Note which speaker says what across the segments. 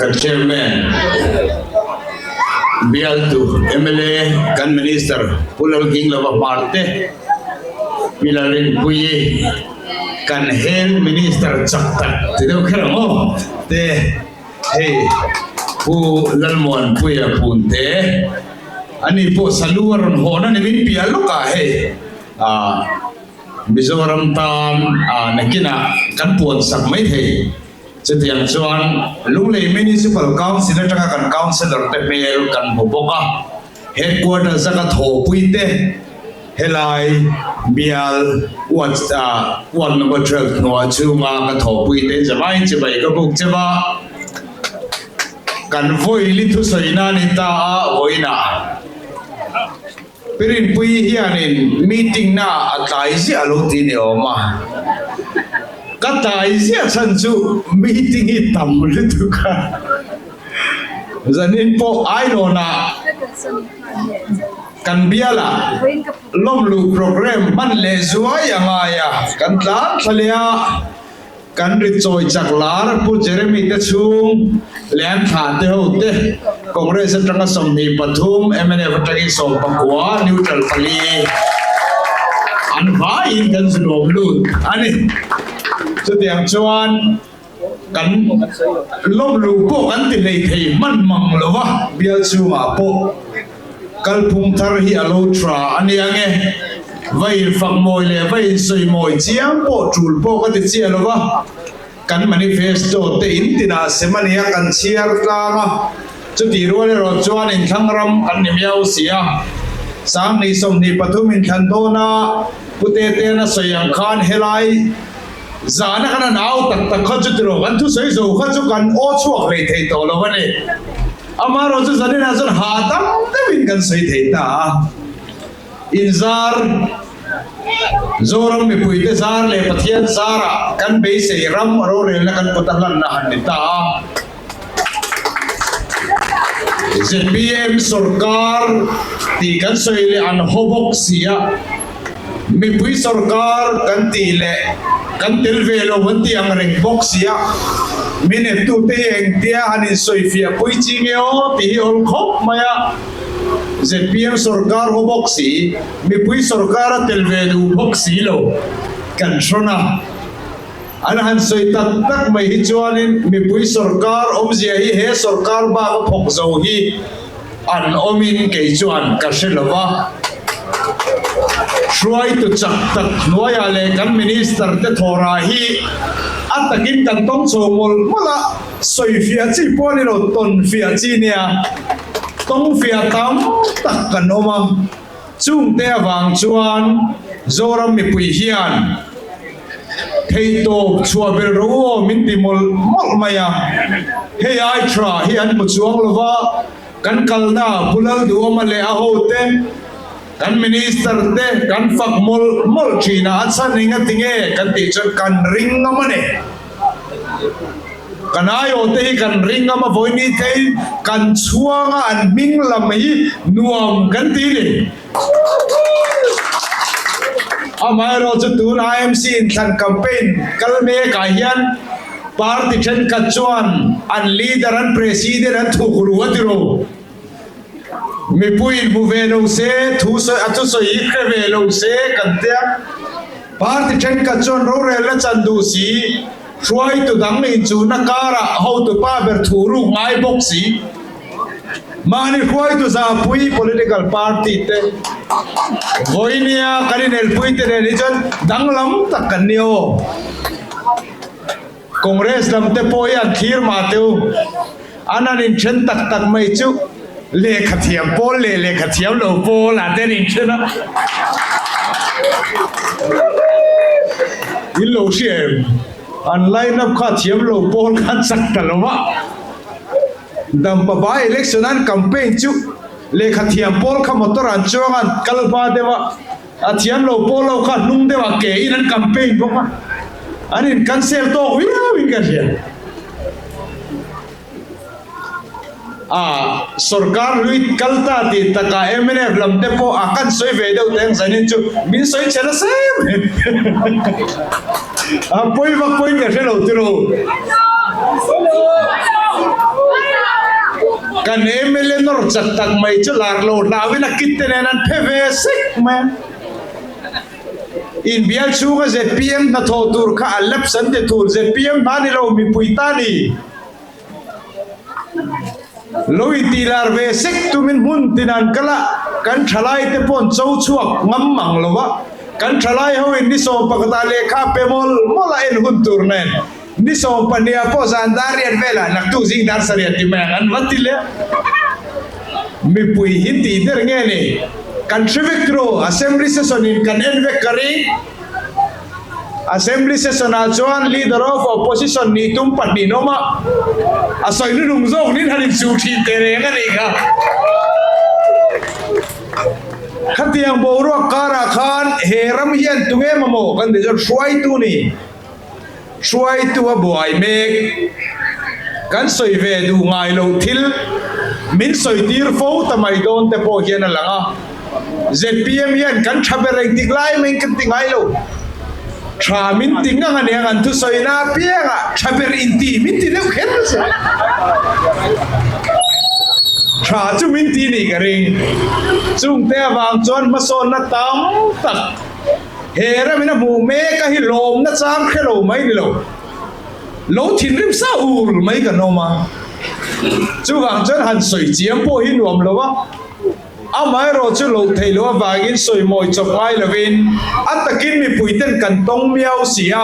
Speaker 1: Kan Chairman, Bialtu mla, kan Minister Pu Lalginglova Hmarte, Pi Lalrinpuii, kan Health Minister chak tak ti deuh kher ang aw te hei Pu Lalmuanpuia Punte ani pawh salu a rawn hawn a ni min piah lawkah hei ah Mizoram tan ah nakinah kan puan sak mai thei. Chutiang chuan Lunglei Municipal Council atanga kan Councillor te hmel kan hmu bawk a, Headquarters a ka thawhpui te helai bial ward ward number 12 hnuai chhunga ka thawhpui te zavaiin chibai ka buk che va, kan vawili thusawi nan in ta a vawiinah Pirinpui hianin meeting na a tlai ziah lo ti ni awm a, ka tlai ziah chhan chu meeting hi tam lutuk a, zanin pawh Ainawnah kan bialah lawmluh programme hman leh zuai a ngai a, kan tlan thla leh a. Kan ri chawi chak lar Pu Jeremy te chhung leh an thlah te ho te Congress atanga 23, mnf atangin 19, neutral pali an vaiin kan zunawm lut a ni. Chutiang chuan kan lawmluh pawh kan ti hlei thei hman mang lo va, bial chhungah pawh kalphung thar hi a lo tha a nia nge. Va infak mawi leh va insawi mawi chiang pawh tul pawh ka ti chiah lo va, kan manifesto te in tinah sem a nia kan chhiar tlang a, chutih rual erawh chuan inthlang ram kan ni miau si a. Sanghnih 23 inthlan dawn a Pu Teteana sawi ang khan helai zana kan han au tak tak kha chu tiraw kan thusawi zo kha chu kan aw chhuak hlei thei tawh lo a ni. Amaherawhchu zaninah chuan hahdam deuhin kan sawi thei ta a. Inzar, Zoram mipuite zar leh Pathian zarah kan beisei ram rorelna kan kut a hlanna han ni ta a. Zpm sawrkar tih kan sawi leh an haw bawk si a, mipui sawrkar kan tih leh kan tel ve lo an tih ang reng bawk si a, min eptute hi engtia han insawifiah pui chi nge aw tih hi awl khawp mai a. Zpm sorkar haw bawk si, mipui sorkar a tel ve duh bawk si lo kan hrawn a. An han sawi tak tak mai hi chuanin mipui sorkar awmzia hi he sorkar bak a phawk zo hi an awmin kei chuan ka hre lo va. Hruaitu chak tak hnuaiah leh kan minister te thawhrah hi a takin kan tawng chho mawlh mawlh a, sawifiah chi pawh a ni lo, tawnfiah chi nia. Tawngfiah tam tak kan awm a, chungte avang chuan Zoram mipui hian theihtawp chhuah belh ro aw min ti mawlh mawlh mai a, hei ai tha hi an hmu chuang lo va, kan kalna Pu Lalduhawma leh a hote, kan Minister te kan fak mawlh mawlh thin a, a chhan eng a ti nge kan tih chuan kan ring ngam a ni. Kan aiawhte hi kan ring ngam a, vawini thei kan chhuang a, an hming lam hi nuam kan ti ni. Amaherawh chu tun IMC inthlan campaign kal mekah hian party thenkhat chuan an leader, an president an thuk ru a ti ro. Mipui in hmu ve lo se, thu sawi a thusawi hi hre ve lo se kan tia. Party thenkhat chuan rorelna chan duh si, hruaitu dang inchuhna karah hotupa ber thu ruk ngai bawk si. Mahni hruaitu zahpui political party te vawinia kan inelpui te nen hi chuan danglam tak kan ni aw. Congress lam te pawh hi an thlir mah teh u. An han inthen tak tak mai chu lehkha thiam pawl leh lehkha thiam lo pawl ah te an inthen a. In lo hria em? An line up kha thiam lo pawl kha an chak ta lo va. Dampa bai election an campaign chu lehkha thiam pawl kha motor an chuang a an kal hma deuh a. A thiam lo pawl lo kha hnung deuh ah ke in an campaign bawk a, an in cancel tawk viau in ka hria. A sorkar hlui kal ta tih takah mnf lam te pawh a kan sawi ve deuh teng zanin chu min sawi chhe nasa em em. A pawi vak pawhin ka hre lo tiraw. Kan mla nawr chak tak mai chu lar lo hlauin a kit te nen an phe ve sek mai a. Inbial chhunga zpm hnathawh tur kha a lapse an ti thul, zpm hna ni lo mipui ta ni. Lo intih lar ve sek tumin hmun tin an kal a, kan thalai te pawh an cho chhuak ngam mang lo va, kan thalai hoin ni 11 ah lehkha pe mawl mawl a en hun tur nen ni 12 ah pawh zan dar riat velah naktuk zing dar sarih ti mai ang an va ti leh. Mipui hi tih ber nge ni? Kan hre vek ru, Assembly session in kan en vek ka ring. Assembly session ah chuan Leader of Opposition nih tum pahnihin awm a, a sawi hnuhnung zawk nin han inchuh thin teh reng a nih kha. Khatiang boruak karah khan he ram hian tunge mamawh kan tih chuan hruaitu ni, hruaitu a buai mek, kan sawi ve duh ngai loh thil min sawi tir fo ta mai dawn te pawh hian a lang a. Zpm hian kan tha ber engtik lai mai kan ti ngai lo. Tha min ti ngang a nia kan thusawina apiangah tha ber inti min ti deuh kher se. Tha chu min ti nih ka ring. Chungte avang chuan hmasawnna tam tak he ramin a hmuh mek a hi lawmna chang hre lo mai ni lo. Lo thinrim sa ur mai kan awm a. Chuvang chuan han sawi chiam pawh hi nuam lo a. Amaherawh chu loh theih loh avangin sawimawi chawp ngai lovin a takin mipuiten kan tawng miau si a.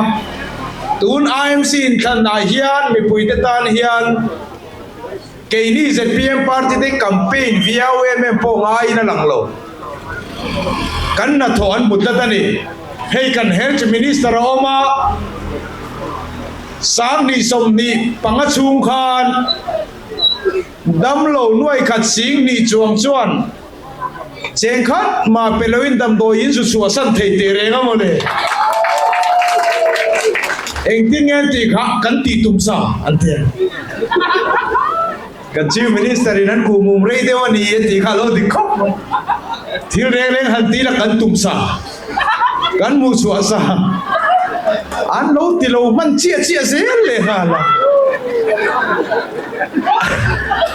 Speaker 1: Tun IMC inthlanah hian mipuite tan hian keini zpm party te campaign viau em em pawh ngaiin a lang lo. Kan hnathawh an hmu tlat a ni. Hei kan Health Minister a awm a, 2025 chhung khan, Damlo nuai khat sing hnih chuang chuan cheng khat mah pe loin damdawi in zu chhuah san thei teh reng a maw le? Engtin nge an tih kha kan tih tum sa an ti a. Kan Chief Minister in an kuh mum rei deuh a ni a tih kha a lo dik khawp mai. Thil reng reng han ti la kan tum sa, kan hmuh chhuah sa an lo ti lo hman chiah chiah zel leh nghal a.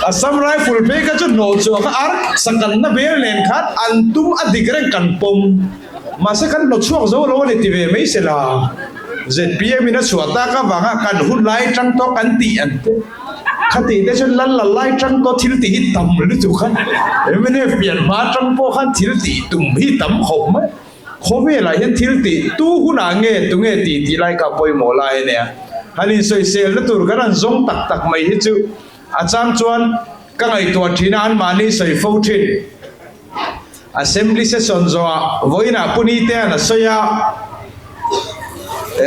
Speaker 1: Assam Rifle phei kha chu hnawh chhuah kha ar sakanna bel nen khan an tum a dik reng kan pawm. Mahse kan hnawh chhuak zo lo a ni ti ve mai se la. Zpm in a chhuah tak avanga kan hun lai tang tawh kan tih an te. Khati te chuan lal la lai tang tawh thil tih hi tam lutuk khan mnf pian hma tang pawh khan thil tih tum hi tam khawp mai. Khawvelah hian thil tih tu hunah nge tunge tih tih lai kha pawimawh lai a nia. Han insawiselna tur kan han zawng tak tak mai hi chu a chang chuan ka ngaihtuah thin a, anmahni sawi fo thin. Assembly session zawhah vawiinah Pu Nitea'n a sawi a,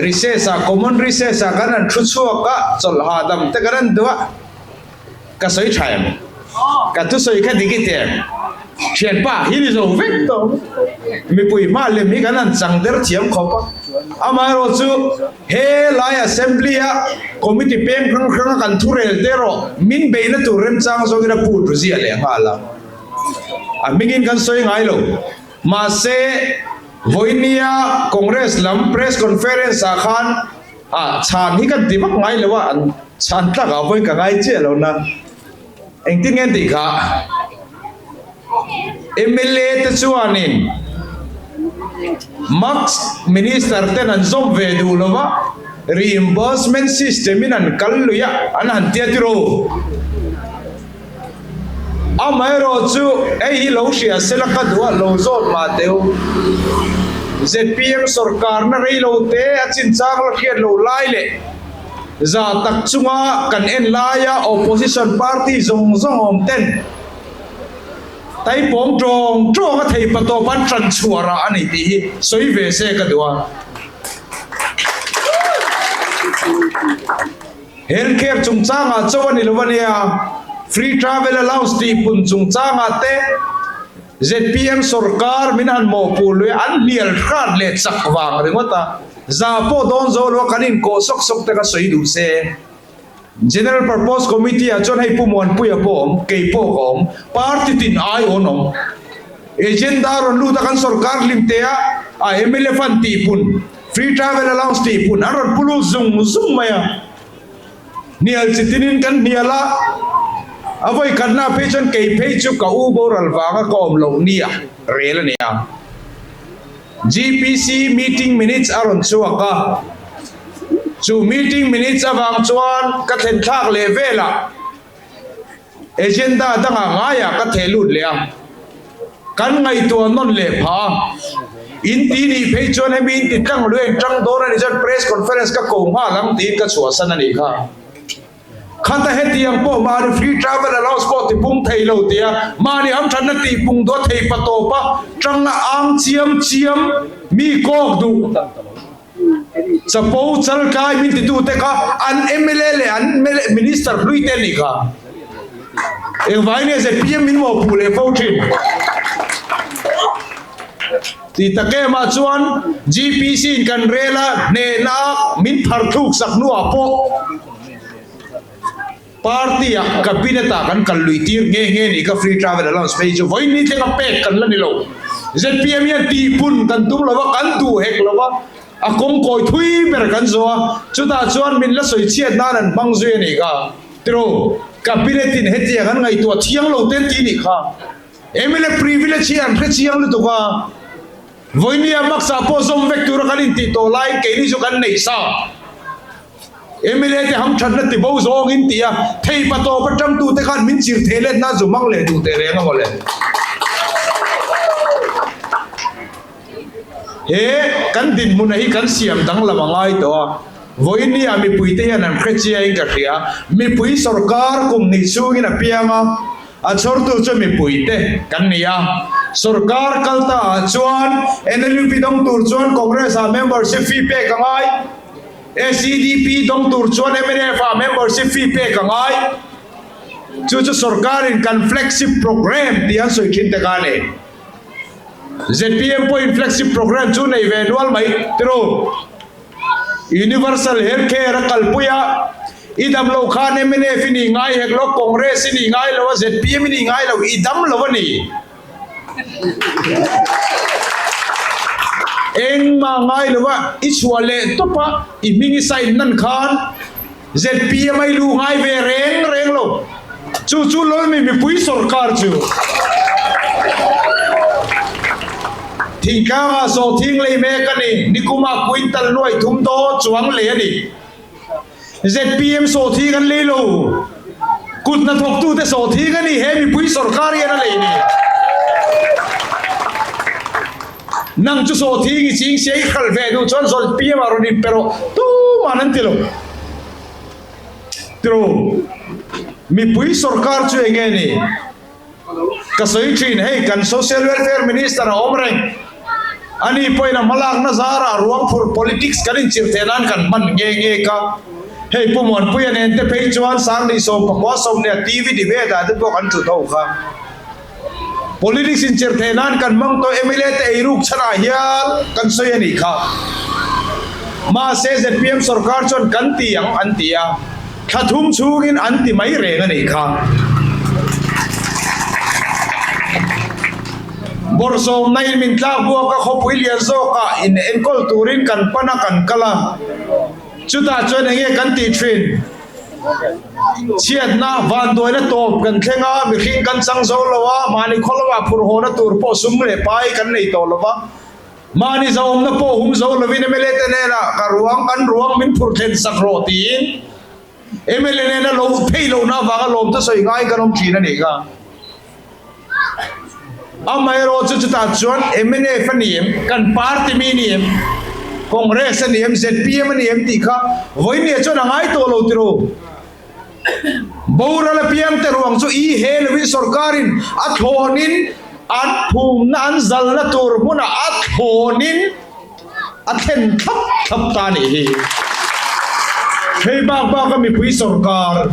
Speaker 1: recess ah common recess ah kan han thu chhuak a, chawlh hahdam te kan han duh a, Ka sawi tha em? Ka thusawi kha dik i ti em? Thianpa hi ni zo vek tawh. Mipui hma lem hi kan han chang der thiam khawp a. Amaherawh chu he lai Assembly a Committee peng hrang hrang a kan thu rel te erawh min beihna tur remchang zawngin a put ru ziah leh nghal a. A hmingin kan sawi ngai lo. Mahse, vawinia Congress lam Press Conference ah khan Ah, chhan hi kan ti vak ngai lo a, an chhan tlak ah pawhin ka ngai chiah lo na. Engtin nge an tih kha? Mla te chuanin Max Minister ten an zawm ve duh lo va, reimbursement system in an kal lui a, an han tia tiraw? Amaherawh chu hei hi lo hria sela ka duh a, lo zawt mah teh u. Zpm sawrkarna rei lo te a chinchang la hriat lo lai leh za tak chunga kan en laia opposition party zawng zawng awm ten taipawng tawng tawng a thei patawp an tan chhuah rah a ni tih hi sawi ve se ka duh a. Health care chungchangah chauh a ni lo a nia, free travel allowance tih pun chungchangah te zpm sorkar min han mawhpuh lui an hnial hrat leh chak vang ringawt a, za pawh dawn zo lo a kan inkawh sawk sawk te kha sawi duh se. General Purpose Committee ah chuan hei Pu Muanpuia pawh a awm, kei pawh ka awm, party tin ai awn awm. Agenda rawn lut a kan sorkar hlim te a, a mla fund tih pun, Free travel allowance tih pun an rawn pu lut zung zung mai a, hnial chi tinin kan hnial a. A vawi khatna phei chuan kei phei chu ka u boral vanga ka awm loh nia rel a nia. GPC meeting minutes a rawn chhuak a, chu meeting minutes avang chuan ka thlen thlak leh velah agenda dangah ngaiah ka theh lut leh a, kan ngaihtuah nawn leh phah a. In ti nih phei chuan hemi in ti tlang lui a in tang dawn a nih chuan press conference ka ko nghal ang tiin ka chhuahsan a nih kha. Khata hetiang pawh mahni free travel allowance pawh ti pung thei lo tia mahni hamthatna tih pung duah thei pa tawpa tanga ang chiam chiam mi kawk duh chapo chaltlai min titute kha an mla leh an minister hlui te anih kha. Engvangin nge zpm min mawhpuh leh fo thin? Ti tak em ah chuan GPC in kan rel a hnehna min phar thluk sak hnuah pawh party ah cabinet ah kan kal lui tir nghe nghe nih kha free travel allowance phei chu vawiin ni thleng a pek kan la ni lo. Zpm hian tihpun kan tum lo va, kan duh hek lo va, a kawng kawi thui ber kan zawh a, chutah chuan min la sawi chhiat nan an hmang zui a nih kha. Tiraw, cabinet in hetiang an ngaihtuah thiang lo te an ti nih kha. Mla privilege hi an hre chiang lutuk a, vawinia maksa pawh zawm vek tura kan intih tawh laiin keini chu kan neih sa. Mla te hamthatna ti bo zawngin ti a, thei pa tawp atangtu te khan min chir thei let nan zu hmang leh duh teh reng a mawle. He kan dinhmuna hi kan siam danglam a ngai tawh a, vawinia mipuite hian an hre chiain ka hria, mipui sorkar kum hnih chhungin a piang a, A chhawrtu chu mipuite kan ni a, sorkar kal ta ah chuan NLUP dawng tur chuan Congress ah membership fee pek a ngai, SEDP dawng tur chuan mnf ah membership fee pek a ngai. Chu chu sorkarin kan flagship programme tih an sawi thin te kha a ni. Zpm pawhin flagship programme chu nei ve nual mai tiraw? Universal Health Care a kalpui a, i dam lo khan mnf i nih ngai hek lo, Congress i nih ngai lo a, zpm i nih ngai lo, i dam lo a ni. Engmah ngai lo a, i chhuah leh tawp a, i hming i sign nan khan zpm a i luh ngai ve reng reng lo. Chu chu Lawlmi mipui sorkar chu thingtlangah sawhthing lei mek a ni. Nikumah quintal nuai thum daw chuang lei a ni. Zpm sawhthing an lei lo. Kut hnathawktute sawhthing a ni. He mipui sorkar hian a lei ni. Nang chu sawhthing i ching sia i hralh ve duh chuan zpm ah rawn inpe rawh tuman an ti lo. Tiraw, mipui sorkar chu eng nge ni? Ka sawi thin, hei kan Social Welfare Minister a awm reng. Ani pawhin a hmalakna zarah ruang phur politics kan inchirh theih nan kan hman nge nge ka. Hei Pu Muanpuia nen te phei chuan Sangni 19 sawmnia TV debate ah te pawh kan thut ho kha. Politics inchirh theih nan kan hmang tawh mla te eiruk chhanah hian kan sawi a nih kha. Mahse zpm sorkar chuan kan ti ang an ti a, thla thum chhungin an ti mai reng a nih kha. Bawrhsawmna in min tlak buak a khawpui lian zawkah in enkawl turin kan pan a kan kal a, chutah chuan enge kan tih thin? Chhiatna, vanduaina tawp kan thleng a, mihring kan chang zo lo a, mahni khaw lamah phur hawna tur pawh sum leh pai kan nei tawh lo va, mahni zahawmna pawh hum zo lovin mla te hnenah ka ruang, kan ruang min phur thlen sak rawh tiin mla nena lo theih lohna avanga lawmte sawi ngai kan awm thin a nih kha. Amaherawh chu chutah chuan mnf a ni em, kan party mi a ni em, Congress a ni em, zpm a ni em tih kha vawinia chuan a ngai tawh lo tiraw. Boral apiang te ruang chu i he lovin sorkarin a thlawnin an phumna an zalna tur hmunah a thlawnin a thlen thlap thlap ta a nih hi. Hei bak baka mipui sorkar.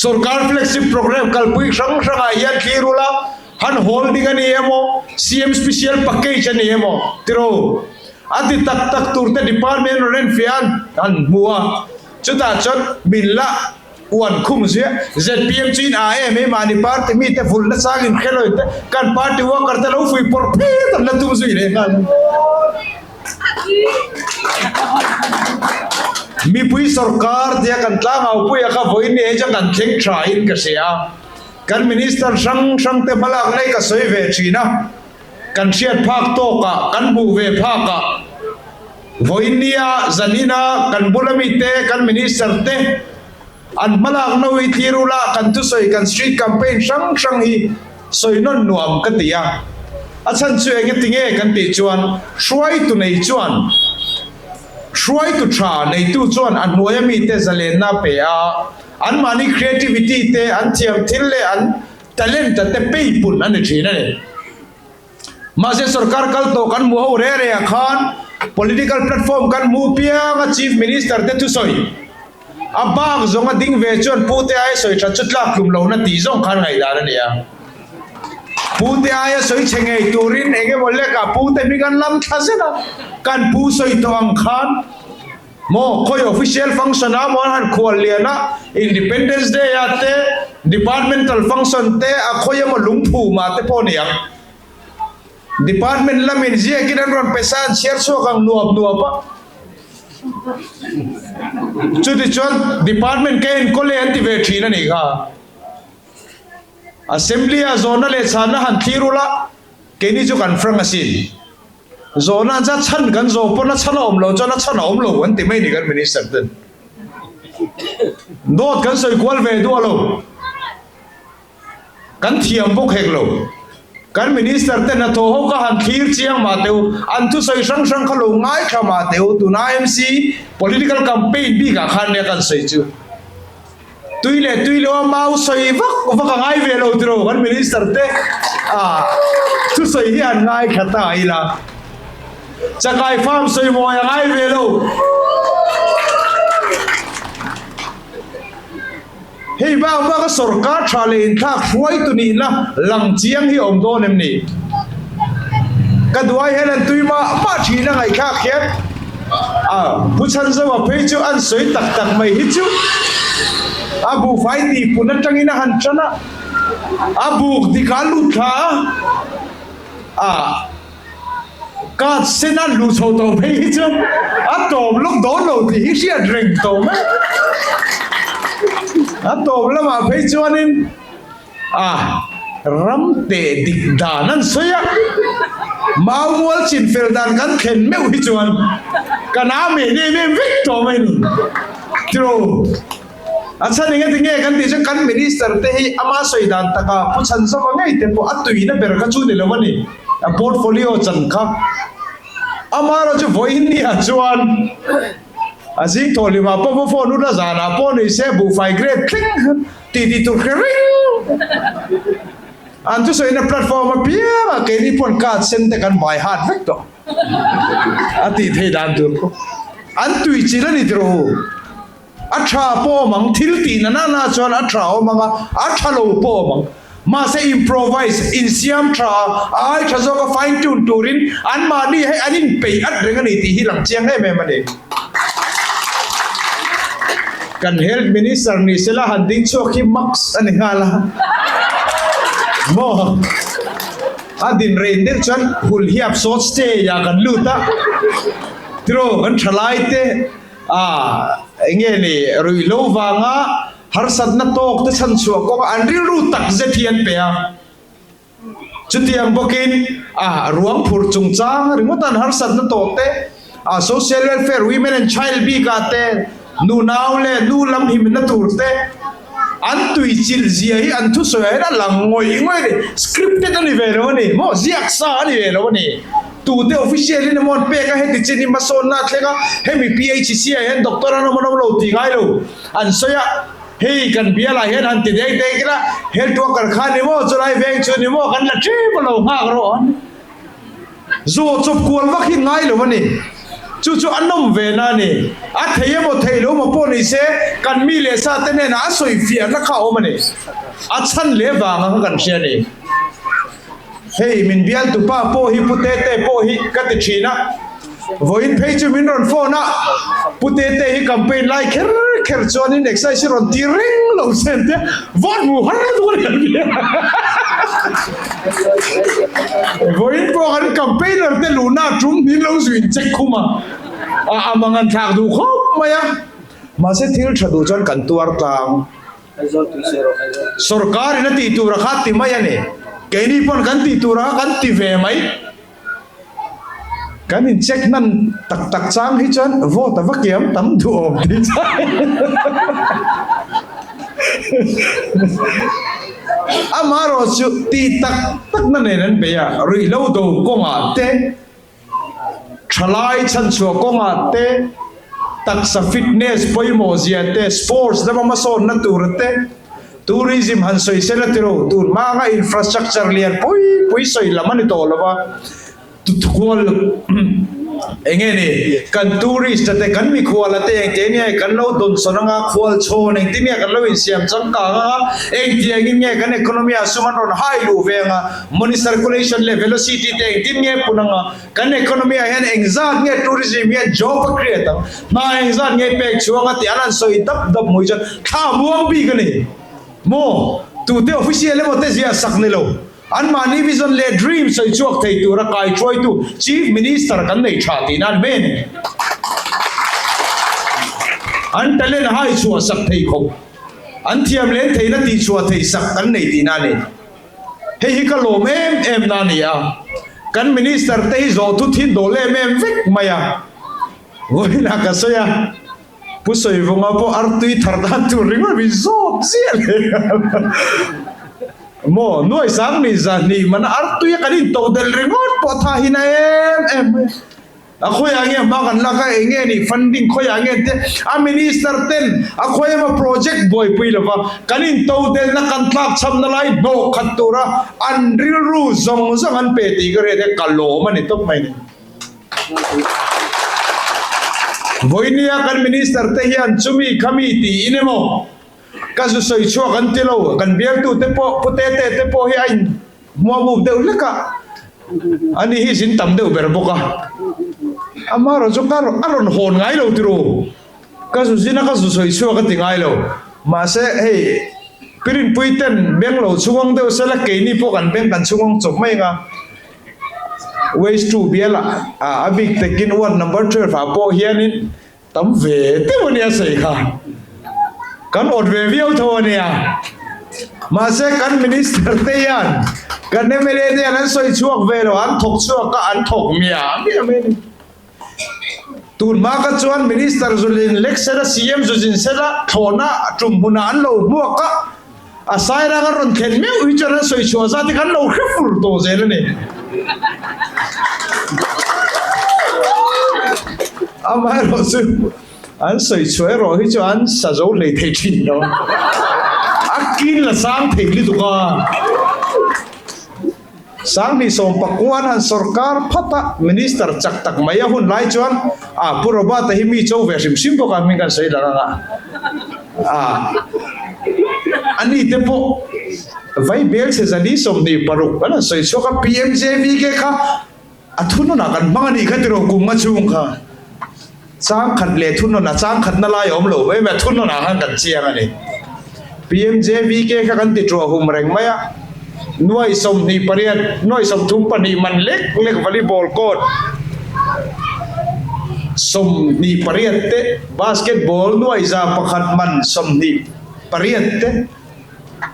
Speaker 1: Sorkar flagship programme kalpui hrang hrangah hian thlir ula, han holding a ni emaw, CM special package a ni emaw tiraw? A ti tak tak tur te department rawn enfiah an han hmu a, chutah chuan min la uan khum zui a, zpm chu in a em em mahni party mite vulna chang in hre lo te kan party worker te lo fuihpawrh phet an la tum zui leh nghal. Mipui sorkar tia kan tlangaupuia kha vawiin ni hei chuan kan thleng tha in ka hria a. Kan minister hrang hrang te hmalak na hi ka sawi ve thin a, kan hriat phak tawkah, kan hmuh ve phakah vawiin nia zanina kan bula mite, kan minister te an hmalak no hi thlir ula kan thusawi kan street campaign hrang hrang hi sawi nawn nuam ka ti a. A chhan chu enge tinge kan tih chuan hruaitu nei chuan hruaitu tha neitu chuan a hnuaia mite zalenna a pe a, Anmahni creativity te, an thiam thil leh an talent a te peipun a ni thin a ni. Mahse sorkar kal tawh kan hmuh ho reh reh ah khan political platform kan hmuh piang a Chief Minister te thusawi a bak zawng a ding ve chuan Pu te aia sawi that chu tlak tlum lohna tih zawng khan ngaihdan a ni a. Pu te aia sawi chhe ngei turin eng emaw lek ah Pu te hming an lam thla zet a, kan Pu sawi tawh ang khan Maw khawi official function a maw an han khual lian a, Independence Day ah te, departmental function te a khawi emaw lungphum ah te pawh ni ang. Department lamin ziakin an rawn pe sa an chhiar chhuak ang nuap nuap a. Chutichuan department ka enkawl e an ti ve thin a nih kha. Assembly ah zawhna leh chhanna han thlir ula, keini chu kan frank asin. Zawhna an zat chhan kan zawh pawn a chhan a awm loh chuan a chhan a awm lo an ti mai ni kan minister ten. Dawt kan sawi kual ve duah lo. Kan thiam bawk hek lo. Kan minister ten a thaw ho kha han thlir chiang mah teh u, an thusawi hrang hrang kha lo ngaithla mah teh u, tuna IMC political campaign bikah khan nia kan sawi chu. Tui leh tui lo a mau sawi vak vak a ngai ve lo tiraw kan minister te a thusawi hi an ngai kha ta ila chakai farm sawi mawi a ngai ve lo. Hei bak bak a sorkar tha leh inthlak hruaitu nihna lang chiang hi a awm dawn em ni? Ka duai hian an tui mah mah thin a ngaihthlak hian a Pu Chhanzova phei chu an sawi tak tak mai hi chu a buhfai tih pun atangin a han tan a, a buk dik a lut thla a, a card sen a luh chho tawh phei hi chuan a tawp lawk dawn lo tih hi hriat reng tawh mai. A tawp lamah phei chuanin. A ram teh dik dan an sawi a, mau mual chin fel dan kan thlen meuh hi chuan kan a meh em em vek tawh mai ni. Tiraw? A chhan eng ati nge kan tih chuan kan minister te hi ama sawi dan taka pu chhan zawk a ngei te pawh a tuina ber kha chu ni lo a ni, a portfolio chan kha. Amaherawhchu chu vawiin nia chuan a zing thawh hlimah pawh pawh phone ula zanah pawh ni se buhfai grade thleng Tih tih tur hre reng an thusawina platform apiang ah keini pawn card sen te kan by heart vek tawh a tih theih dan tur pawh an tui chilh a ni tiraw u a tha pawh awm ang thil tih na na na chuan a tha awm ang a a tha lo pawh awm ang mahse improvise insiam tha a ai tha zawk a fine tune turin an mahni hei an inpeih at reng a ni tih hi lang chiang em em a ni. Kan Health Minister ni sela han ding chhuak hi max a ni nghal a maw? A din rein deuh chuan hul hiap sawt stage ah kan lut a, tiraw kan thalai te ah eng nge ni ruihhlo vanga harsatna tawk te chhan chhuah kawngah an rilru tak zet hi an pe a. Chutiang bawkin a ruang phurh chungchang ringawt an harsatna tawh te, a social welfare, women and child bikah te, nu nau leh nu lam himna tur te, an tui chilh zia hi an thusawi ah hian a lang ngawih ngawih a ni. Scripted a ni ve lo a ni maw? Ziak sa a ni ve lo a ni. Tute official in emaw an pek a, heti chin hi hmasawnna a thleng a, hemi PHC ah hian doctor an awm an awm lo tih ngai lo an sawi a. Hei kan bialah hian han ti dek dek ila, health worker kha ni maw, chulai veng chu ni maw, kan la ṭep a lo nghak rawh an. Zawh chawp kual vak hi ngai lo a ni. Chu chu a nawm ve na a ni. A thei emaw thei lo emaw pawh ni se, kan mi leh sa te hnenah a sawi fiahna kha a awm a ni. A chhan leh vanga kha kan hria a ni. Hei min bialtu pa pawh hi Pu Tete pawh hi ka ti thin a, vawiin phei chu min rawn phone a, Pu Tete hi campaign lai kher kher chuanin exercise hi rawn ti reng lo se an tia, vote hmu har lutuk a ni an ti a. Vawiin pawh kan campaigner te luhna a tum hmin lo zuin check khum a, a mang an thlak duh khawp mai a. Mahse thil tha duh chuan kan tuar tlang. Sorkar in a tih tur a kha ti mai a ni. Keini pawn kan tih tur a kha kan ti ve mai. Kan in check hnan tak tak chang hi chuan vote a va kiam tam duh awm tih chang. Amaherawh chu tih tak tak na nen an bei a, ruihhlo do kawngah te, Thalai chhanchhuah kawngah te, taksa fitness pawimawh zia te, sports lama hmasawnna tura te, tourism han sawi sela tiro, tun hmanga infrastructure lian pui pui sawi lam a ni tawh lo va, kual eng nge ni, kan tourist te, kan mikhuala te engte nge kan lo dawnsawn anga, khualchhawn engtin nge kan lo insiam changkang anga, engtiangin nge kan economy ah sum an rawn hai luh ve anga, Money circulation leh velocity te engtin nge pun anga, kan economy ah hian engzat nge tourism hian job a create ang, hna engzat nge pek chhuang a tih an han sawi dap dap hmui chuan thla a muang bik a ni maw? Tute official emaw te ziah sak ni lo, anmahni vision leh dream sawi chhuak thei tura kaihruaitu Chief Minister kan nei tha tih nan mai a ni. An talent hai chhuah sak thei khawp, an thiam len theihna tih chhuah thei sak kan nei tihna a ni. Hei hi ka lawm em em na a ni a, kan Minister te hi zawh thut hi dawl em em vek mai a, vawiinah ka sawi a, Pu Sawivunga pawh artui thar dan tur ringawt min zawt ziah leh maw, nuai sang ni zahnih mana artui a kan intoh delh ringawt pawh tha hi na em em mai a. A khawiah nge hma kan lak a, eng nge nih funding khawiah nge te a minister ten a khawi emaw project buaipui lova kan intodelhna kan tlakchhamna lai hnawh khat tura an rilru zawng zawng an pe tih ka hriat hian ka lawm a ni tawp mai ni. Vawinia kan minister te hian chumi khami tiin emaw ka zu sawi chhuak an ti lo, kan bialtu te pawh Pu Tete te pawh hi a in Hmuamuk deuh hlek a, ani hi zin tam deuh ber bawk a. Amaherawh chu ka a rawn hawn ngai lo tiro, ka zu zin a ka zu sawi chhuak a ti ngai lo. Mahse hei Pirinpui ten beng lo chhungawng deuh sela keini pawh kan beng kan chhungawng chawp mai ang a. Waste 2 bialah a bik takin ward number 12 ah pawh hianin Tam ve deuh a nia sawi kha. Kan awt ve viau tho a nia. Mahse kan minister te hian kan mla te hian an sawi chhuak ve lo, an thawk chhuak a, an thawk miah miah mai a ni. Tun hma kha chuan minister zulin lek sela, CM zuzin sela thlawhna tum hmunah an lo hmuak a, A sairang a rawn thlen meuh hi chuan an sawi chhuah zat hi kan lo hre fur tawh zel a ni. Amaherawh chu an sawi chhuah erawh hi chu an sa zo hlei thei thin lo. A kin la sang thei lutuk a. Sanghnih sawmpakuan han sorkar phat a, Minister chak tak mai a hun lai chuan a Pu Robert-a hi mi cho ve hrim hrim bawk a, hming kan sawi lang anga a ani te pawh vai bel chhe zali 26 kan han sawi chhuak a, PMJVK kha a thununah kan hmang a nih kha tiraw kum nga chhung kha chang khat leh thunun a chang khatna lai a awm lo mai mai a thununah khan kan chiang a ni. PMJVK kha kan ti ṭuah hum reng mai a, nuai 28, nuai 32 man lek lek volleyball court 28 te, basketball nuai 100 man 28 te,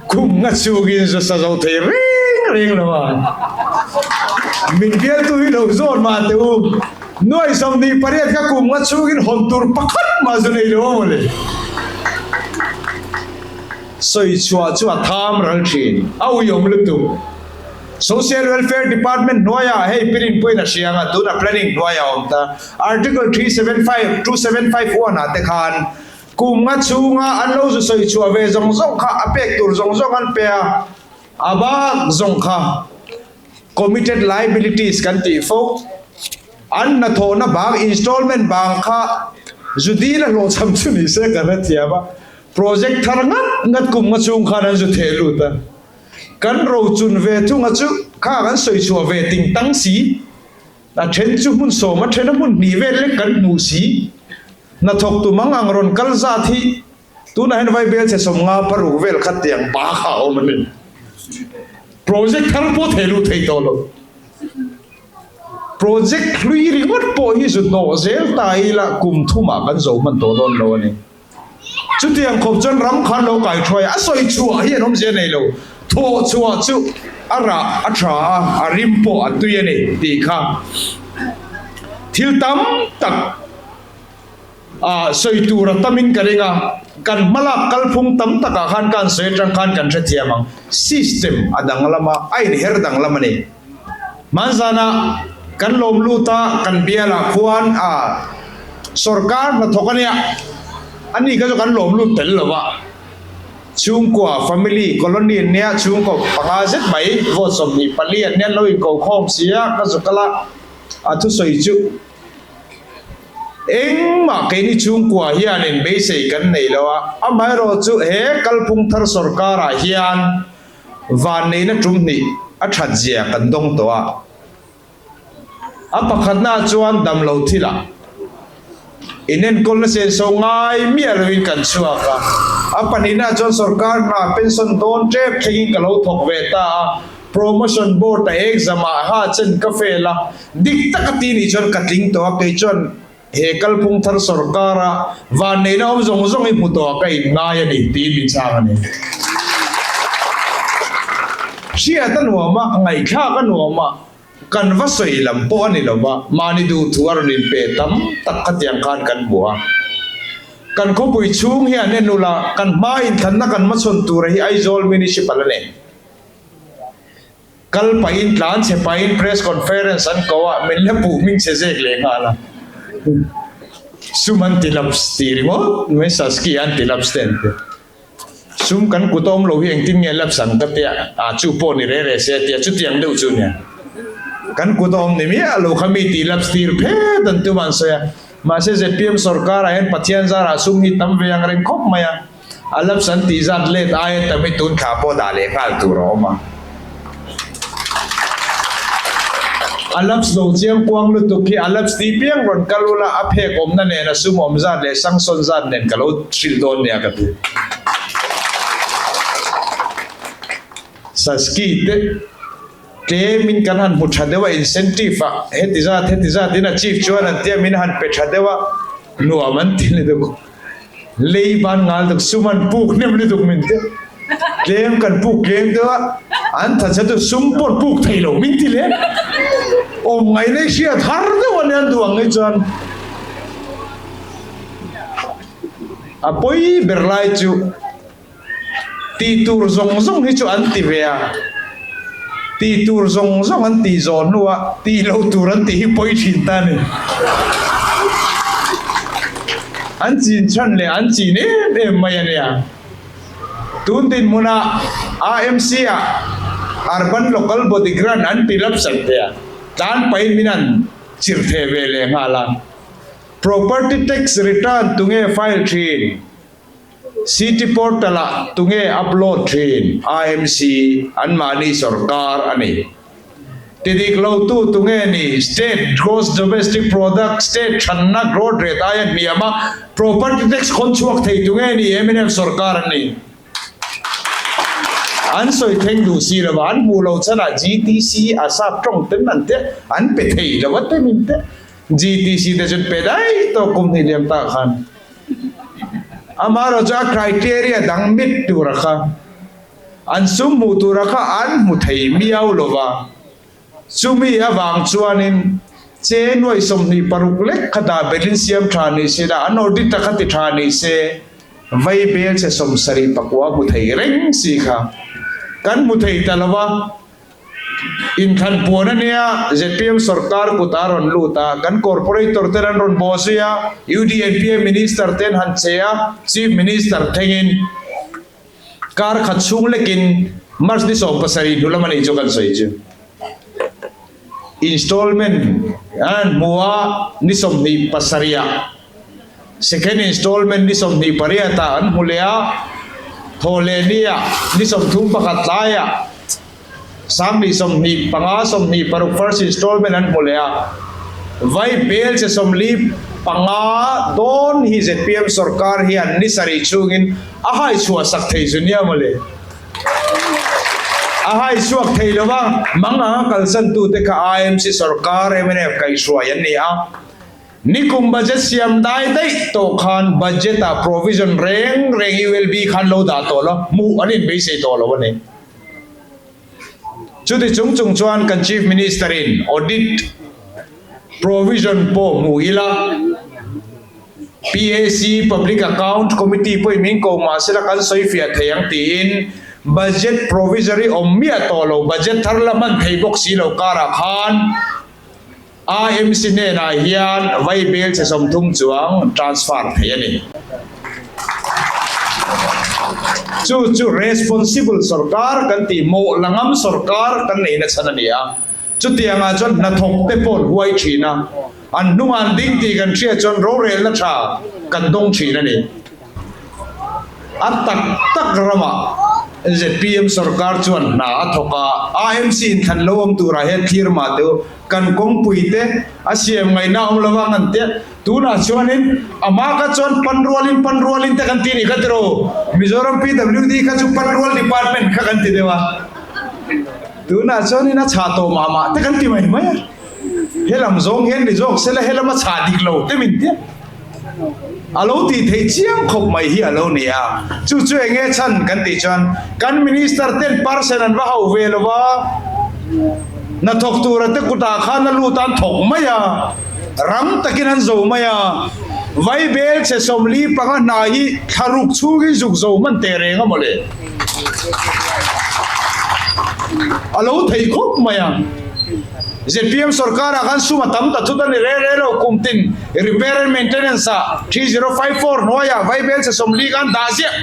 Speaker 1: Kum nga chungin zu sa zo thei reng reng lo a, min bialtu hi lo zawn mah teh u, nuai 28 kha kum nga chungin hawn tur pakhat mah zu nei lo a mawle. Sawi chhuah chu a tham ral thin, a uiawm lutuk. Social Welfare Department hnuaiah hei pirin pawhin a hria anga tuna planning hnuaiah a awm ta. Article 375, 2751 ah te khan Kum nga chhunga an lo zu sawi chhuah ve zawng zawng kha a pek tur zawng zawng an pe a, a bak zawng kha committed liabilities kan tih fo. An hnathawhna bang installment bang kha zu dil a hlawhchham chu ni se kan hrethiam a, project thar ngat ngat kum nga chhung khan an zu theh lut a. Kan rochun ve thunga chu kha kan sawi chhuah ve ting tang si, a then chu hmun sawm a then a hmun hnih vel lek kan hmuh si. Hnathawk tu mang ang rawn kal zat hi tunah hian Vaibel chhe 50 paruk vel khat tiang bak a awm a ni. Project thar pawh thei luh thei tawh lo. Project hlui ringawt pawh hi zu hnawh zel ta ila kum thumah kan zo hman tawh dawn lo a ni. Chutiang khawp chuan ram khan lo kai thuai a, a sawi chhuah hi an awmzia nei lo. Thawh chhuah chu a rah a tha a, a rim pawh a tui a ni tih kha thil tam tak a sawi tur a tamin ka ring a. Kan hmalak kalphung tam takah khan ka han sawi atang khan kan hrethiam ang. System a danglam a, a inher danglam a ni. Hmanzana kan lawm lut a, kan bialah khuan a sorkar hnathawk a nia, ani kha chu kan lawm lut tel lo va. Chhungkua, family, colony an nia, chhungkaw panga zet mai, vote 24 an nia, an lo inko khawm si a, ka zuk kal a, a thusawi chu engmah keini chhungkua hianin beisei kan nei lo a, amaherawhchu he kalphung thar sorkarah hian Vanneihna tum hnih a that zia kan dawng tawh a. A pakhatnaah chuan damlo thilah inenkawlna senso ngai miah loin kan chhuak a. A pahnihnaah chuan sorkar hna pension dawn tep thlengin ka lo thawk ve ta a. Promotion board a exam ah ha chen ka fail a, dik taka ti nih chuan ka tling tawh a, kei chuan He kalphung thar sorkara vanneihna awm zawng zawng hi hmu tawh ka inngai a ni tiin min chhang a ni. Hriat a nuam a, ngaihthlak a nuam a, kan va sawi lam pawh a ni lo va, mahni duhthu a rawn inpe tam tak khatiang khan kan hmu a. Kan khawpui chhung hi an en ula, kan hma inthanna kan hmachhawn tura hi Aizawl Municipal a ni. Kal pahin tlan chhe pahin press conference an ko a, min la puh hming chhe zek leh nghal a. Sum an ti laps tih ringawt mai Saski an ti laps te an ti. Sum kan kut a awm lo hi engtin nge laps ang ka tia, ah chu pawh ni re re se a tia, chutiang deuh chu nia. Kan kut a awm ni miah lo kha mi tih laps tir phet an tum a an sawi a. Mahse zpm sorkar ah hian Pathian zarah sum hi tam ve ang reng khawp mai a. A laps an tih zat let aia tam hi tun thla pawh dah leh nghal tur a awm a. A laps lo chiang kuang lutuk hi a laps tih piang rawn kal ula a phek awmna nen a sum awm zat leh sangsawn zat nen ka lo hrilh dawn nia ka ti. Saski te tlemin kan han hmu tha deuh a incentive ah heti zat heti zat in a chief chuan an tia min han pe tha deuh a nuam an ti lutuk. Lei ban ngal tuk sum an puk hnem lutuk min ti. Tlem kan puk tlem deuh a, an tha che chu sum pawh puk thei lo min ti le. Awm ngai nei hriat har deuh a nia an duh ang hi chuan. A pawi ber lai chu Tih tur zawng zawng hi chu an ti ve a, tih tur zawng zawng an tih zawh hnuah tih loh tur an tih hi pawi thin ta a ni. An chin chhan leh an chin em em mai a nia. Tun dinhmunah AMC ah Urban Local Body Grant an ti lapsat ve a, tlan pahin min an chirh theh ve leh nghal a. Property Tax Return tunge file thin? City Portal ah tunge upload thin? AMC, anmahni sorkar a ni. Tidik lo tu tunge ni? State Gross Domestic Product, State thanna growth rate aia hniam a property tax khawn chhuak thei tunge ni? Mnf sorkar an ni. An sawi thleng duh si lo va, an hmuh loh chhanah GTC a sap tawng ten an te an pe thei lo a te min te. GTC te chu pe daih tawh kum hnih liam tak khan. Amaherawh chu a criteria dang mit tura kha an sum hmuh tura kha an hmu thei miau lo va, chumi avang chuanin che nuai 26 lek kha dah belhin siam tha ni se la, an audit a kha ti tha ni se, vai bel che 79 hmu thei reng si kha kan hmu thei ta lo va. Inthlan puan a nia, zpm sorkar kut a rawn lut a, kan corporator ten an rawn bawh zui a, UDNPA minister ten han che a, Chief Minister thlengin kar khat chhung lekin March ni 17 hnu lam a nih chu kan sawi chu. Installment an hmu a, ni 27 ah Second installment ni 28 ah an hmu leh a, thawhlehni ah ni 31 tlaiah 1025 26 first installment an hmu leh a, vai bel che 45 dawn hi zpm sorkar hian ni sarih chhungin a hai chhuah sak thei zu nia mawle. A hai chhuak thei lo va, mang anga kalsan tute kha IMC sorkar mnf kaihhruai an ni a. Nikum budget siam dai daih tawh khan budget ah provision reng reng ULB khan lo dah tawh lo, hmuh an inbeisei tawh lo a ni. Chuti chung chung chuan kan Chief Minister in audit provision pawh hmu ila, PAC, Public Account Committee, pawhin min ko mah sela kan sawi fiah thei ang tiin budget provisory awm miah tawh lo, budget thar la hman thei bawk si lo karah khan IMC hnenah hian vaibel chhe 30 chuang transfer thei a ni. Chu chu responsible sorkar kan tih mawh la ngam sorkar kan neihna chhan a ni a. Chutiangah chuan hnathawk te pawh an huai thin a, an hnungah an ding tih kan hriat chuan rorelna tha kan dawng thin a ni. A tak tak ramah zpm sorkar chuan hna a thawk a, AMC inthlan lo awm turah hian thlir mah teh u, kan kawngpui te a siam ngaihna a awm lo vang an tia, tunah chuanin a hma kha chuan pan rualin pan rualin te kan ti nih kha tiraw, Mizoram PWD kha chu pan rual department kha kan ti deuh a, tunah chuanin a chhah tawh mah mah te kan ti mai mai a, helam zawng hian ni zawk sela helam a chhah dik lo te min tia. A lo tih theih chiang khawp mai hi a lo ni a, chu chu eng nge chhan kan tih chuan kan minister ten percent an va hauh ve lo va, hnathawk tura te kutah khan a lut a an thawk mai a, rang takin an zo mai a, Vaibel chhe 45 hna hi thlaruk chhungin zuk zo hman teh reng a mawle. A lo thei khawp mai a. Zpm sorkarah khan sum a tam ta thut a ni re re lo, kum tin repair and maintenance ah 3054 hnuaiah vaibel chhe 40 khan dah ziah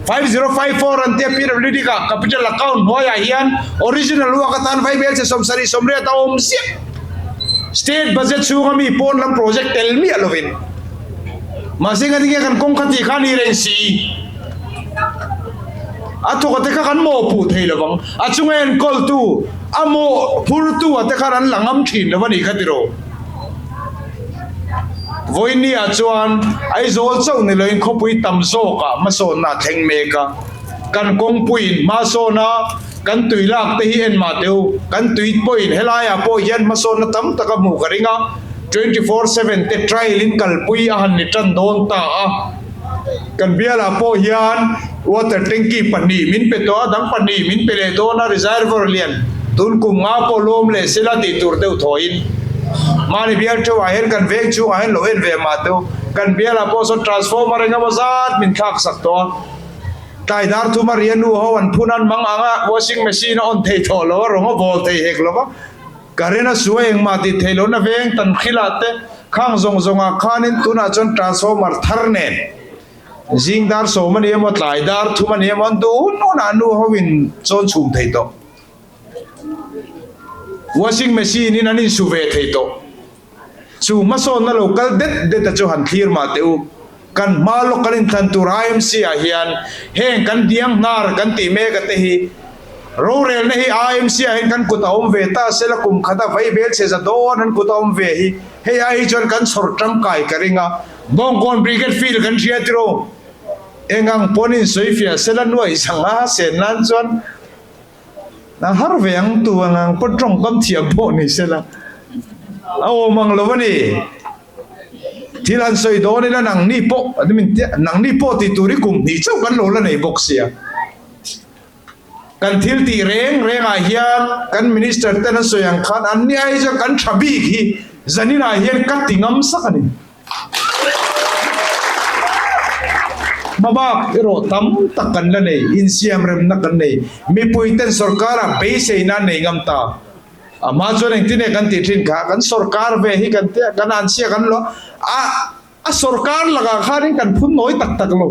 Speaker 1: 5054 an tia PWD ka capital account hnuaiah hian original work atan vaibel chhe 70 80 a awm ziah state budget chhunga mi pawn lam project tel miah lovin mahse engati nge kan kawng kha tih kha a ni reng si. A thawk te kha kan mawhpuh thei lo vang. A chunga enkawltu, a mawhphurtu a te khan an la ngam thin lo a nih kha tiraw. Vawinia chuan Aizawl chauh ni loin khawpui tam zawkah hmasawnna a thleng mek a. Kan kawngpuiin hmasawn a, kan tui lak te hi en mah teh u. Kan tui pawhin helaiah pawh hian hmasawnna tam tak a hmuh ka ring a, 24/7 te trial in kalpui a han ni tan dawn ta a. Kan bialah pawh hian water tanky pahnih min pe tawh a, dang pahnih min pe leh dawn a, reservoir lian tun kum nga pawh lawm leh sela tih tur deuh thawiin mahni bial theuhah hian kan veng chhungah hian lo en ve mah teuh. Kan bialah pawh sawn transformer eng emaw zat min thlak sak tawh a, tlai dar thuma ria nu ho an phun an mang ang a, washing machine a on thei tawh lo a, rawng a bawl thei hek lo va. Current a suai engmah tih theih lohna veng tan hrilah te khang zawng zawngah khanin tunah chuan transformer thar nen zing dar 10 a ni emaw tlai dar 3 a ni emaw an duh hun hunah nu hoin chawn chhum thei tawh. Washing machine in an insu ve thei tawh. Chu hmasawnna lo kal det det a chu han thlir mah teh u. Kan hma lawk kan inthlan tur IMC ah hian heng kan hniang hnar kan tih mek a te hi rorelna hi IMC ah hian kan kut a awm ve ta sela kum khat a vaibel chhe za dawn an kut a awm ve hi hei ai hi chuan kan chhawr tangkai ka ring a. Bawngkawn Brigade Field kan hria tiraw engang pawn insawifiah sela nuaih zanga sen nan chuan A har ve ang tu ang ang pawh tawngkam thiam pawh ni sela a awm ang lo a ni. Thil han sawi dawn ila nangni pawh an min tia nangni pawh tih tur hi kum hnih chauh kan lo la nei bawk sia. Kan thil tih reng rengah hian kan minister ten an sawi ang khan an ni ai chuan kan tha bik hi zaninah hian ka ti ngam sak a ni. Hmabak erawh tam tak kan la nei, insiamremna kan nei. Mipui ten sorkar-ah beiseina an nei ngam ta. A hma chuan engtin nge kan tih thin kha, kan sorkar ve hi kan tia, kan anchhia kan lo a, a sorkar lakah khanin kan phun nawi tak tak lo.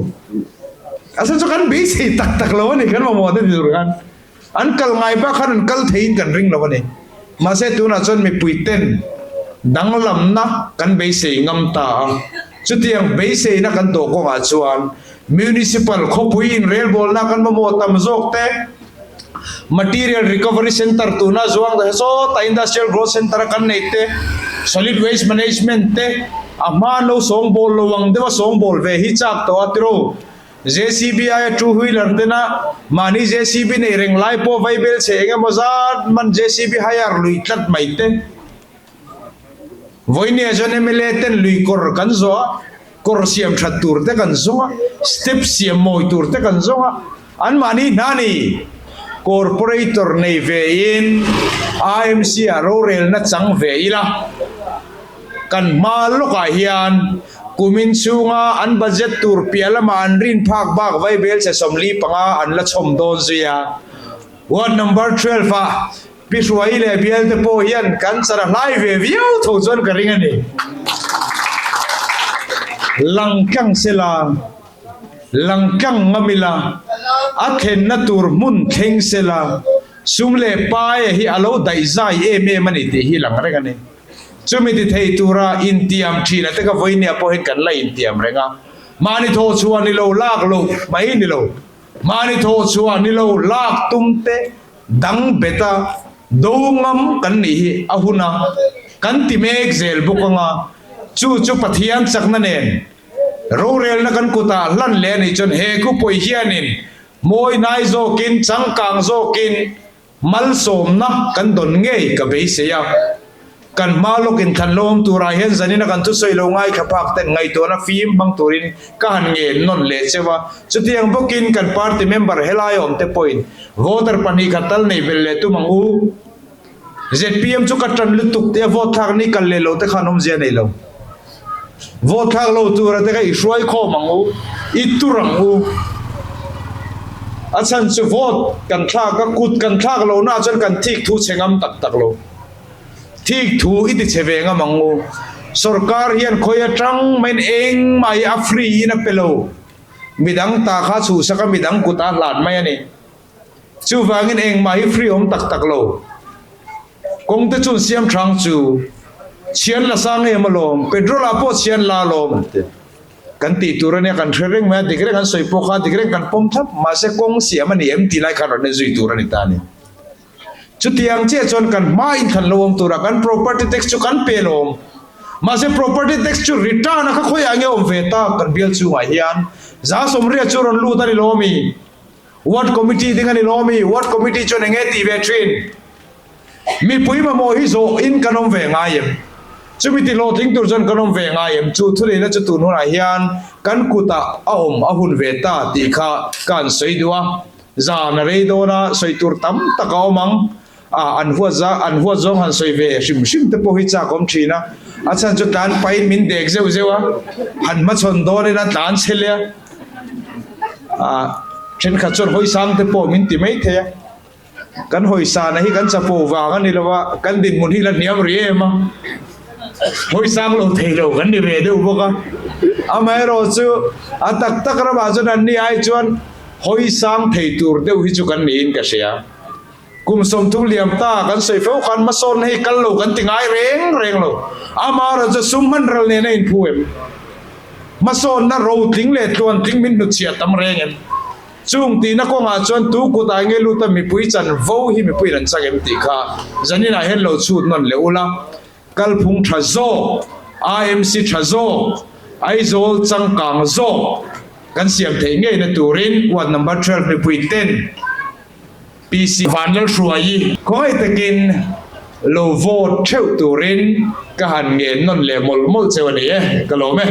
Speaker 1: A chhan chu kan beisei tak tak lo a ni, kan mamawh te ti tur khan. An kal ngai bak khan an kal theiin kan ring lo a ni. Mahse tunah chuan mipui ten danglamna kan beisei ngam ta a. Chutiang beiseina kan tawh kawngah chuan Municipal khawpui inrelbawlna kan mamawh tam zawk te, Material Recovery Centre tuna zuang ta sawta Industrial Growth Centre a kan neih te, Solid Waste Management te a hma an lo sawngbawl lo ang deuh a sawngbawl ve hi chak tawh a tiraw. JCB aia two wheeler tena mahni JCB nei reng lai pawh vaibel chhe eng emaw zat man JCB hire lui tlat mai te. Vawinia chuan mla ten lui kawr kan zawh a, kawr siam that tur te kan zawng a, step siam mawi tur te kan zawng a, anmahni hna ni corporator nei ve in IMC ah rorelna chang ve ila kan hma lawkah hian kumin chhunga an budget tur piah lamah an rin phak bak vaibel che 45 an la chhawm dawn zui a. Ward number 12 ah Pi Hruai leh bialte pawh hian kan char a hlai ve viau tho chuan ka ring a ni. Lang tlang sela, lang tlang ngam ila, a thlenna tur hmun thleng sela, sum leh paia hi a lo daih zai em em a ni tih hi lang reng a ni. Chumi ti thei tura intiam thin a te ka vawinia pawh hian kan la intiam reng a, mahni thawh chhuah ni lo lak loh mai ni lo, mahni thawh chhuah ni lo lak tum te, Dang beta do ngam kan nih hi a hun a, kan ti mek zel bawk ang a, chu chu Pathian chakna nen rorelna kan kutah hlan leh a nih chuan he khawpui hianin mawi hnai zawkin changkang zawkin malsawmna kan dawn ngei ka beisei a. Kan hma lawk inthlan lo awm turah hian zanina kan thusawi lo ngaithla phak ten ngaihtuahna fim hmang turin ka han ngen nawn leh cheu a. Chutiang bawkin kan party member helai awm te pawhin voter 2 khat tal nei belh leh tum ang u. Zpm chu ka tan lutuk tia vote thlak ni kal leh lo te khan awmzia nei lo. Vote thlak lo tura te kha i hruai khawm ang u, i tur ang u. A chhan chu vote kan thlak a, kut kan thlak lo na chuan kan thik thu chhe ngam tak tak lo. Thik thu i ti chhe ve ngam ang u. Sorkar hian khawi atang maiin engmah hi a free in a pe lo. Midang ta kha chhuhsak a midang kut a hlan mai a ni. Chuvangin engmah hi free awm tak tak lo. Kawng te chuan siam thang chu chhian la sang em alawm, petrol ah pawh chhian la alawm an ti. Kan tih tur ania kan hre reng mai a, dik reng an sawi pawh kha dik reng kan pawm thlap mahse kawng siam a ni em tih lai khan rawn en zui tur a ni ta a ni. Chutiang chiah chuan kan hma inthlan lo awm tura kan property tax chu kan pe lawm. Mahse property tax chu return a kha khawiah nge awm ve tak kan bial chungah hian 180 chu rawn lut a ni lawm i? Ward committee ding a ni lawm i? Ward committee chuan eng nge tih ve thin? Mipui mamawh hi zawh in kan awm ve ngai em? Chumi ti hlawhtling tur chuan kan awm ve ngai em? Chu thuneihna chu tun hunah hian kan kutah a awm a hun ve ta tih kha ka han sawi duh a. Zan a rei dawn a, sawi tur tam tak a awm ang. A, an huat za, an huat zawng han sawi ve hrim hrim te pawh hi chak awm thin a. A chhan chu tlan pahin min dek zeuh zeuh a, han hmachhawn dawnin a tlan chhe leh a. A, thenkhat chuan hawi sang te pawh min ti mai thei a. Kan hawi sana hi kan chapo vang a ni lo a, kan dinhmun hi la hniam rih em a. Hawi sang lo thei lo kan ni ve deuh bawk a. Amaherawh chu a tak tak ramah chuan an ni ai chuan Hawi sang thei tur deuh hi chu kan niin ka hria. Kum 30 liam ta kan sawi fo khan hmasawnna hi kal lo kan ti ngai reng reng lo. Amaherawh chu sum hman ral nen a inphu em? Hmasawnna rotling leh tluantling min hnutchhiah tam reng em? Chung tihna kawngah chuan tu kutah nge lut a mipui chanvo hi mipuiin an chak em tih kha zaninah hian lo chhut nawn leh ula. Kalphung tha zawk, IMC tha zawk, Aizawl changkang zawk kan siam theih ngeina turin ward number 12 mipui ten PC Vanlalhruaii khawngaih takin lo vote theuh turin ka han ngen nawn leh mawlh mawlh cheu a ni e, ka lawm e.